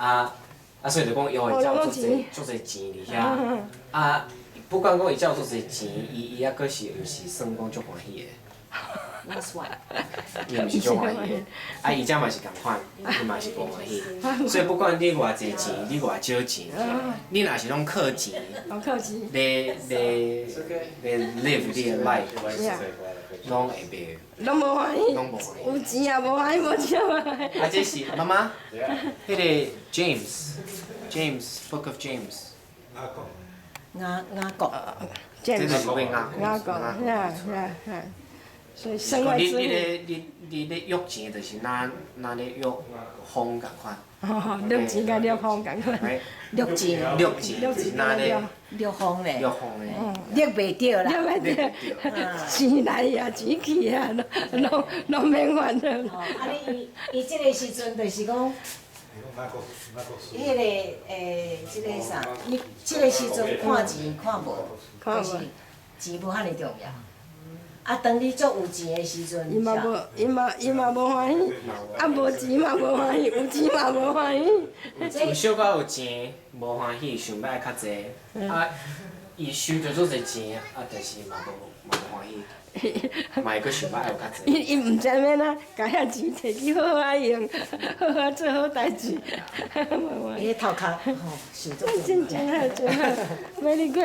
啊啊，所以就講伊會才有足濟足濟錢佇遐。啊，不管講伊才有足濟錢，伊伊猶閣是毋是算講足歡喜的？ That's why。伊毋是足歡喜的。啊，伊遮嘛是仝款，伊嘛是無歡喜。所以不管你偌濟錢，你偌少錢，你若是攏靠錢，靠錢，咧咧咧 live 你的 life，攏會袂，攏無歡喜，攏無歡喜。有錢也無歡喜，無錢也無歡喜。啊，這是媽媽，彼個 James，James Book of James，雅雅各，這就是講雅各。雅各，呀。所以身外你之物。你咧你你咧欲錢，就是若若咧欲風仝款。哦，掠錢佮掠風仝款。掠錢，掠錢就是若咧掠風咧，掠風咧，掠袂著啦。掠袂著，錢來啊，錢去啊，攏攏免煩惱。哦，啊你伊伊這个時陣就是講，彼个這个啥？你這个時陣看錢看無，就是錢無遐爾重要。啊，當你足有錢的時陣，伊嘛無，伊嘛伊嘛無歡喜，啊無錢嘛無歡喜，有錢嘛無歡喜。有小可有錢，無歡喜，想欲愛較濟，啊，伊收著足濟錢，啊，但是嘛無嘛無歡喜，嘛會閣想欲愛有較濟。伊伊毋知欲按怎，共遐錢摕去好好用，好好做好代誌，無歡喜。伊个頭殼吼，想足真正好，真好，very good。